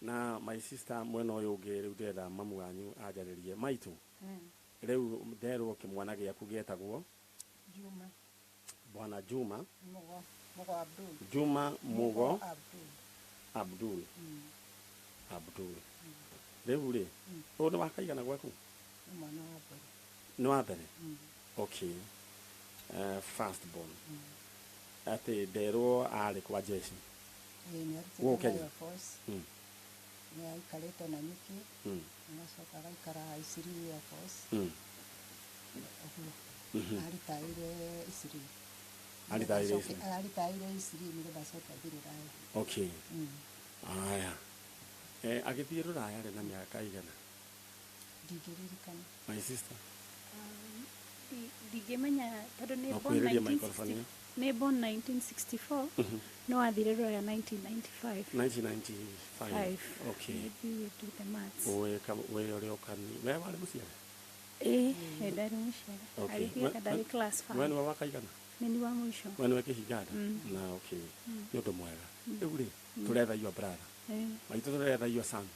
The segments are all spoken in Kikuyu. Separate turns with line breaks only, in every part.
Na my sister mwena ũyũ ũngĩ, rĩu ndĩrenda mamu wanyu anjarĩrie. Maitũ, rĩu nderwo kĩmwana gĩaku gĩetagwo
Juma.
Bwana Juma.
Mugo. Mugo Abdul.
Juma Mugo.
Abdul.
Abdul. Abdul. Rĩu rĩ, ũyũ nĩ wakaigana gwaku?
Nĩ mwana wa mbere.
Nĩ wa mbere? Okay. First born. Atĩ nderwo arĩ kwa jeshi.
Ĩĩ, nĩ arutĩte
Gũkũ
na
Kenya?
Air Force. Nĩ aikarĩte Nanyuki. Agacoka agaikara Isiri Air Force. Ũguo. Aritaire Isiri.
Aritaire Isiri.
Aritaire Isiri nĩgetha acoke athiĩ Rũraya.
Okay. Aya. Eh, agĩthiĩ rũraya rĩ na mĩaka igana?
Ndingĩririkana.
My sister.
Ndingĩmenya tondũ nĩ
No
born
kwĩrĩria
1960
microphone ĩyo.
Nĩ born 1964, no athire rũraya 1995.
1995.
Five.
Okay.
Maybe we do the maths.
We we ũrĩ ũkani. We warĩ mũciare?
Ĩĩ, ĩ ndarĩ mũciare.
Okay.
Agĩthiĩ ndarĩ class
We
5.
nĩwe wakaigana?
Nĩ ni wa mũico.
We nĩwe kĩhinganda? Na okay. Nĩ ũndũ mwega. Rĩu rĩ, tũretha your brother. Maitũ, tũretha your son.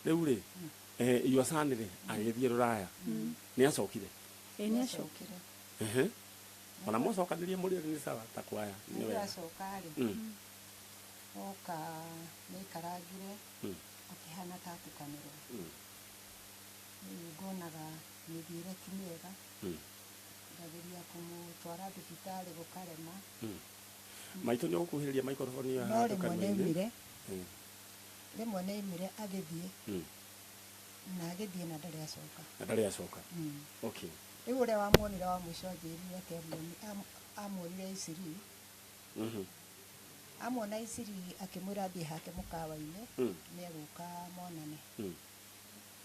Rĩu rĩ, your son rĩ, agĩthiĩ rũraya. Nĩ acokire?
Ĩĩ, nĩ acokire.
Acokire.
Ehe. Ona mũcokanĩrie mũrĩ erĩ nĩ sawa ta kwaya. Nĩ
Nĩ
wega.
acoka rĩ, oka nĩ aikarangire, akĩhana ta atukanĩrwo. Rĩu ngonaga mĩthiĩre ti mĩega. Ngageria kũmũtwara thibitarĩ gũkarema.
Maitũ, nĩ ũgũkuhĩrĩria microphone ĩyo
No
handũ
rĩmwe nĩ
kanua-inĩ.
aumire, rĩmwe nĩ aumire agĩthiĩ, na agĩthiĩ na ndarĩ acoka.
Na ndarĩ acoka. Okay.
Rĩu ũrĩa wamuonire wa mũico anjĩrire atĩ amuonire Isiri. Amuona Isiri akĩmwĩra athiĩ hake mũkawa-inĩ, nĩ egũka monane.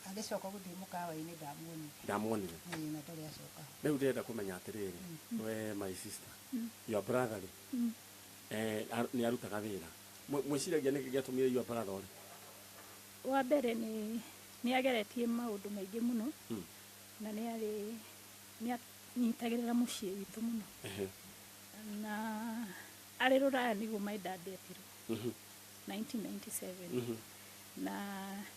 Agĩcoka gũthiĩ mũkawa-inĩ ndamuonire.
Ndamuonire.
Ĩĩ, na ndarĩ acoka.
Rĩu ndĩrenda kũmenya atĩrĩrĩ, we my sister, your brother rĩ, nĩ arutaga wĩra? Mwĩciragia nĩkĩ gĩatũmire your brother ore?
Wa mbere nĩ ageretie maũndũ maingĩ mũno, na nĩ arĩ nĩ anyitagĩrĩra mũciĩ witũ mũno. Na arĩ rũraya nĩguo my dad etirwo 1997, na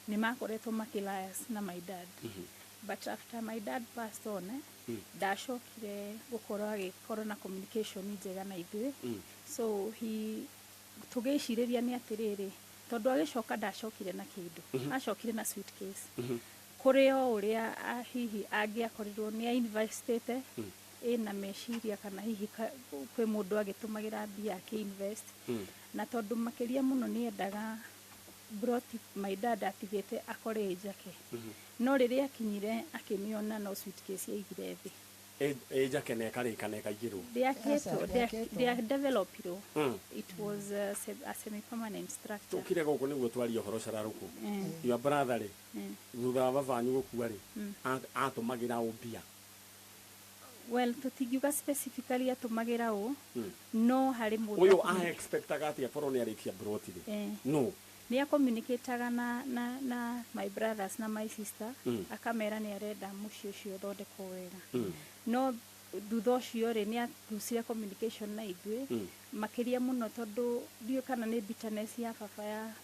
nĩ makoretwo makĩlias na my dad, but after my dad passed on, ndacokire gũkorwo agĩkorwo na communication njega na ithuĩ. So he tũgĩcirĩria nĩ atĩrĩrĩ, tondũ agĩcoka ndacokire na kĩndũ, acokire na suitcase kũrĩ o ũrĩa hihi angĩakorirwo nĩ ainvestĩte ĩna meciria, kana hihi kwĩ mũndũ agĩtũmagĩra mbia akĩinvest. Na tondũ makĩria mũno nĩ endaga broti my dad atigĩte akore ĩ njake, no rĩrĩa akinyire akĩmĩona no suitcase yaigire thĩ.
Ĩ njake na ĩkarĩka na ĩkaingĩrwo?
Ndĩakĩtwo.
Aca, ndĩakĩtwo.
Ndĩa developirwo. It was a semi permanent structure.
Tũkire gũkũ nĩguo twarie ũhoro cararũkũ. Your brother rĩ, thutha wa baba wanyu gũkua rĩ, atũmagĩra ũ mbia?
Well, tũtingiuga specifically atũmagĩra ũ, no harĩ mũndũ
Ũyũ a-expectaga atĩ akorwo nĩ arĩkia broti rĩ, no
nĩ acommunicataga na my brothers na my sister, akamera nĩ arenda mũciĩ ũcio ũthondekwo wega. No thutha ũcio rĩ, nĩ arucire communication na ithuĩ, makĩria mũno tondũ ndiũĩ kana nĩ bitterness ya baba ya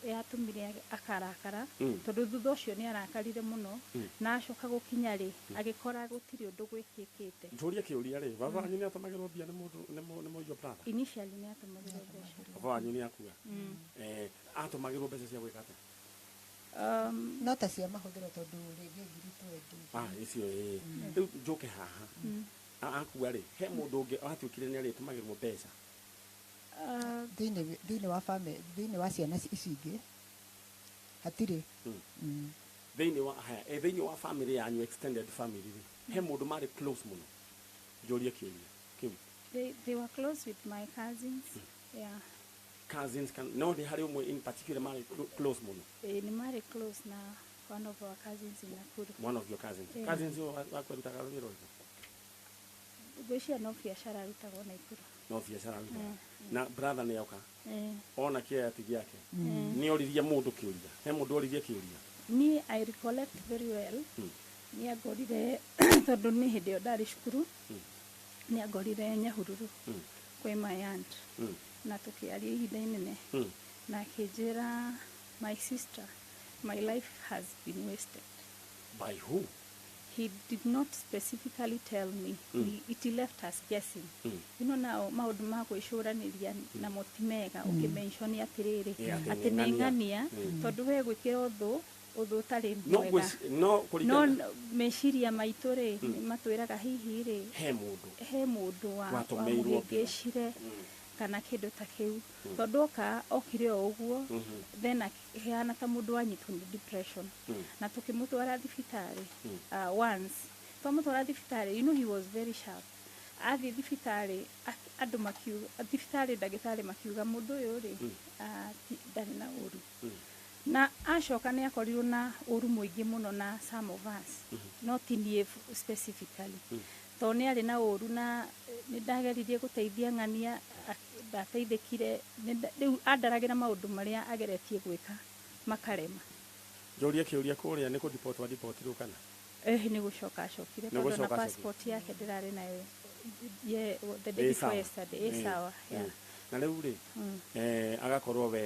yatũmire akarakara, tondũ thutha ũcio nĩ arakarire mũno, na acoka gũkinya rĩ, agĩkora gũtirĩ ũndũ gwĩkĩkĩte.
Njũrie kĩũria rĩ, baba wanyu nĩ atũmagĩrwo mbia nĩ mũndũ nĩ your brother?
Initially nĩ atũmagĩrwo mbeca.
Baba wanyu nĩ akua. Atũmagĩrwo mbeca cia gwĩka atĩa?
No ta cia mahũthĩro, tondũ rĩngĩ ngiri 20.
Ah, icio ĩĩ. Rĩu njũke haha. Akua rĩ, he mũndũ ũngĩ watuĩkire nĩ arĩtũmagĩrwo mbeca?
Thĩinĩ wa family, thĩinĩ wa ciana ici ingĩ hatirĩ.
Thĩinĩ wa haya, thĩinĩ wa family yanyu, extended family rĩ, he mũndũ marĩ close mũno? Njũrie kĩũria kĩu.
They were close with my cousins, yeah.
Cousins kan no nĩ harĩ ũmwe in particular marĩ close mũno?
Nĩ marĩ close na one of our cousins in Nakuru.
One of your cousins?
Yeah.
Cousins ũyũ waku arutaga wĩra ũrĩkũ?
Ngwĩciria no biacara arutagwo Nakuru.
No biacara arutaga. Na brother nĩ oka, ona kĩaya ti gĩake, nĩ oririe mũndũ kĩũria? He mũndũ oririe kĩũria?
Niĩ I recollect very well, nĩ angorire, tondũ nĩ hĩndĩ ĩyo ndarĩ cukuru, nĩ angorire Nyahururu kwĩ my aunt, na tũkĩaria ihinda inene, na akĩnjĩra My sister, my life has been wasted.
By who?
He did not specifically tell me. It left us guessing. You know now, maũndũ ma gwĩcũranĩria namo ti mega ũkĩmention atĩrĩrĩ,
Yeah, atĩ
atĩ
nĩ
nĩ
ng'ania.
ng'ania, tondũ we gwĩkĩra ũthũ ũthũ ũtarĩ
No
mwega.
no
No
kũringana
meciria maitũ rĩ, matwĩraga hihi rĩ,
he mũndũ
he mũndũ
Watũmĩirwo mbia.
wamũhĩngĩcire kana kĩndũ ta kĩu, tondũ oka okire o ũguo, then akĩhana ta mũndũ wanyitwo nĩ depression, na tũkĩmũtwara thibitarĩ. Once twamũtwara thibitarĩ, you know he was very sharp. Athiĩ thibitarĩ, andũ makiuga thibitarĩ, ndagĩtarĩ makiuga mũndũ ũyũ rĩ, ndarĩ na ũru, na acoka nĩ akorirwo na ũru mũingĩ mũno na some of us, no ti niĩ specifically, tondũ nĩ arĩ na ũru na nĩ ndageririe gũteithia ng'ania, ndateithĩkire. Rĩu andaragĩra maũndũ marĩa ageretie gwĩka makarema.
Njũrie kĩũria, kũrĩa nĩ kũdeport wadeportirwo kana?
Eh, nĩ gũcoka acokire,
Nĩ
tondũ na
gũcoka acokire.
Passport yake ndĩrarĩ nayo ye the day
Ĩ
before
sawa.
yesterday, ĩ sawa, yeah.
Na rĩu rĩ, agakorwo we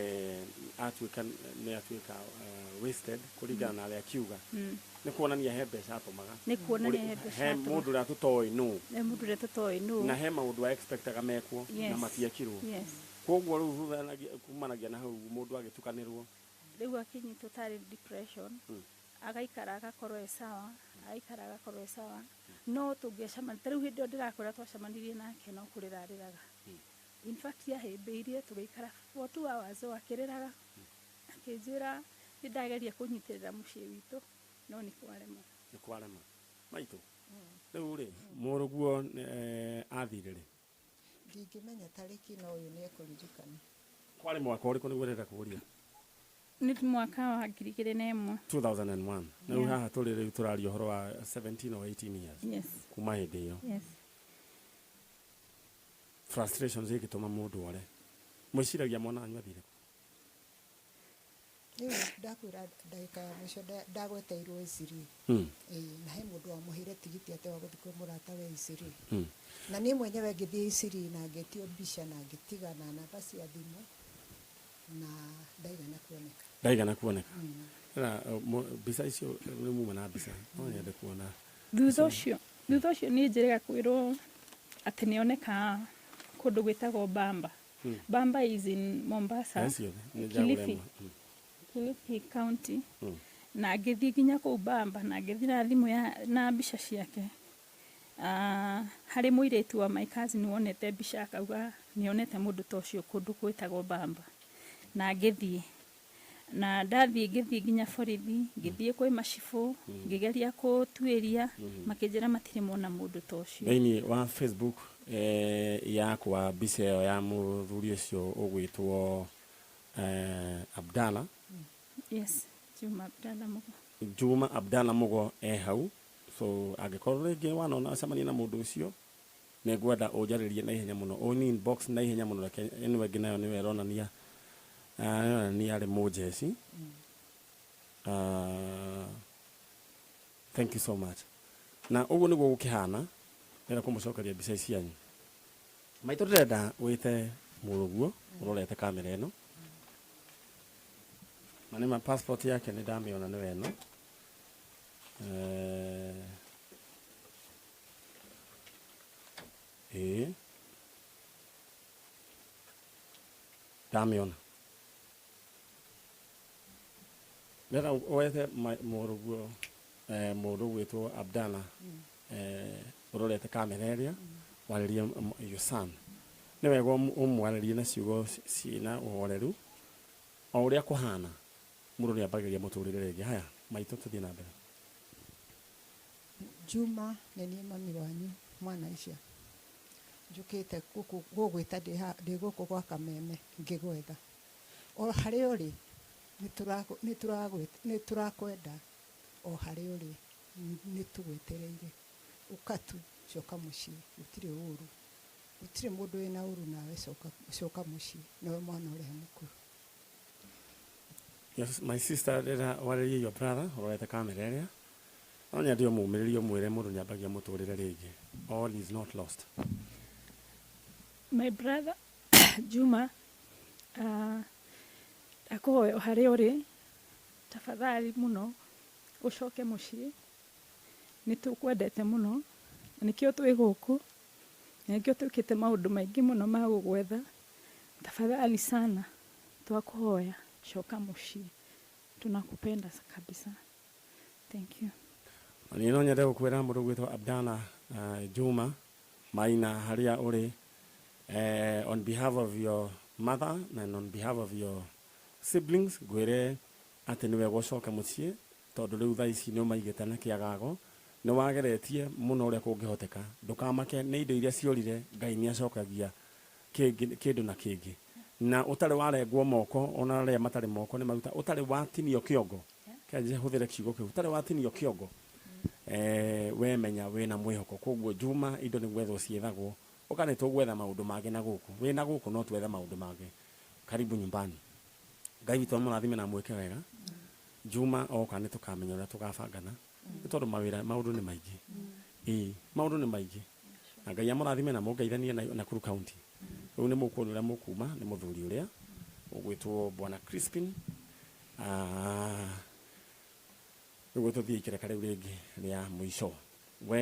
atuĩka nĩ atuĩka wasted kũringana na arĩa akiuga, nĩ kuonania he mbeca atũmaga.
Nĩ kuonania he mbeca
he
atũmaga.
Mũndũ ũrĩa tũtoĩ nũ.
Nĩ mũndũ ũrĩa tũtoĩ nũ.
Na he maũndũ a expectaga mekwo na matiekirwo. Koguo rĩu kumanagia na hau mũndũ agĩtukanĩrwo.
Rĩu akinyitwo tarĩ depression, agaikara agakorwo e sawa, agaikara agakorwo e sawa, no tũngĩacemania ta rĩu hĩndĩ ĩyo ndĩrakwĩra twacemanirie nake, no kũrĩra arĩraga. In fact, ahĩmbĩirie tũgĩikara for 2 hours o akĩrĩraga, akĩnjĩra nĩ ndageria kũnyitĩrĩra mũciĩ witũ no nĩ kwarema.
Nĩ kwarema. Maitũ, rĩu rĩ, mũrũguo athire rĩ?
Ndingĩmenya tarĩki, no ũyũ nĩ ekũririkana.
Kwarĩ mwaka ũrĩkũ nĩguo ndĩrenda kũũria?
Nĩ mwaka wa 2001.
2001. Rĩu haha tũrĩ rĩu tũraria ũhoro wa 17 or 18 years kuma hĩndĩ ĩyo.
Yes.
Frustrations ĩgĩtũma mũndũ ore. Mwĩciragia mwana wanyu athire kũ?
Rĩu ndakwĩra, ndagĩka ya mũico ndagweteirwo Isiri. Ĩĩ, na he mũndũ wamũheire tigiti atĩ wa gũthiĩ kwĩ mũrata we Isiri. Na niĩ mwenyewe ngĩthiĩ Isiri na ngĩtio mbica na ngĩtiga na namba cia thimũ na ndaigana kuoneka.
Ndaigana kuoneka. Na mbica icio nĩ muma na mbica no nyende kuona.
Thutha ũcio niĩ njĩrĩga kwĩrwo atĩ nĩoneka kũndũ gwĩtagwo Bamba. Bamba is in Mombasa.
Eh, ciothe nĩ
Kilifi.
njagũra ĩmwe.
Kilifi County. Na ngĩthiĩ nginya kũu Bamba na ngĩthiĩ na thimũ ya na mbica ciake. Harĩ mũirĩtu wa my cousin wonete mbica, akauga nĩonete mũndũ ta ũcio kũndũ gwĩtagwo Bamba, na ngĩthiĩ, na ndathiĩ ngĩthiĩ nginya borithi, ngĩthiĩ kwĩ macibũ, ngĩgeria kũtuĩria, makĩnjĩra matirĩ mona mũndũ ta ũcio.
Thĩinĩ wa Facebook yakwa, mbica ĩyo ya mũthuri ũcio ũgwĩtwo Abdalla.
Yes, Juma Abdalla Mugo.
Juma Abdalla Mugo e hau, so angĩkorwo rĩngĩ wanona acemania na mũndũ ũcio, nĩ ngwenda ũnjarĩrie na ihenya mũno, ũni inbox na ihenya mũno. Reke ĩno ĩngĩ nayo nĩyo ĩronania, ĩronania arĩ mũjeci. Thank you so much. Na ũguo nĩguo gũkĩhana. Ndĩrenda kũmũcokeria mbica ici cianyu. Maitũ, ndĩrenda wĩte mũrũguo ũrorete kamera ĩno, na nĩma passport yake nĩ ndamĩona, nĩwe ĩno. Ĩĩ, ndamĩona. Ndĩrenda wethe mũrũguo, mũndũ ũgwĩtwo Abdalla, ũrorete kamera ĩrĩa, warĩrie your son. Nĩ wega ũmwarĩrie na ciugo ciĩna ũhoreru o ũrĩa kũhana. Mũndũ nĩ ambagĩrĩria mũtũrĩre rĩngĩ. Haya maitũ, tũthiĩ na mbere.
Juma, nĩ niĩ mami wanyu mwana icio njũkĩte gũkũ gũgwĩta ndĩ gũkũ gwa Kameme ngĩgwetha o harĩa ũrĩ. Nĩ tũrakwenda o harĩa ũrĩ, nĩ tũgwetereire. Ũka tu, coka mũciĩ, gũtirĩ ũru, gũtirĩ mũndũ wĩna ũru nawe. Coka, coka mũciĩ, nĩwe mwana ũrĩa mũkũrũ.
Yes, my sister, ndĩrenda warĩrie your brother ũrorete kamera ĩrĩa. No nyende ũmũmĩrĩrie, ũmwĩre mũndũ nĩambagia mũtũrĩre rĩngĩ, all is not lost.
My brother Juma, Ndakũhoya o harĩa ũrĩ, tafadhali mũno ũcoke mũciĩ, nĩ tũkwendete mũno, na nĩkĩo twĩ gũkũ, na nĩkĩo twĩkĩte maũndũ maingĩ mũno ma gũgwetha. Tafadhali sana, twakũhoya coka mũciĩ, tunakupenda kabisa. Thank you.
Niĩ no nyende gũkwĩra mũndũ ũgwĩtwo Abdalla Juma Maina harĩa ũrĩ, on behalf of your mother and on behalf of your siblings, ngwĩre atĩ nĩ wega ũcoke mũciĩ, tondũ rĩu thaa ici nĩ ũmaigĩte na kĩagago, nĩ wageretie mũno ũrĩa kũngĩhoteka. Ndũkamake nĩ indo iria ciorire, Ngai nĩ acokagia kĩndũ na kĩngĩ, na ũtarĩ warengwo moko, ona arĩa matarĩ moko nĩ maruta, ũtarĩ watinio kĩongo, kĩanjie hũthĩre kiugo kĩu, ũtarĩ watinio kĩongo, we menya wĩna mwĩhoko. Koguo Juma, indo nĩ gwethwo ciethagwo, ũka nĩ tũgwetha maũndũ mangĩ na gũkũ wĩna gũkũ, no twethe maũndũ mangĩ. Karibu nyumbani. Ngai witũ amũrathime na amwĩke wega. Juma oka nĩ tũkamenya ũrĩa tũgabangana, nĩ tondũ mawĩra maũndũ nĩ maingĩ, ĩĩ, maũndũ nĩ maingĩ, na Ngai amũrathime na mũngeithanie na Nakuru County. Rĩu nĩ mũkuona ũrĩa mũkuma nĩ mũthuri ũrĩa ũgwĩtwo Bwana Crispin. Rĩu tũthiĩ ikereka rĩu rĩngĩ rĩa mũico we.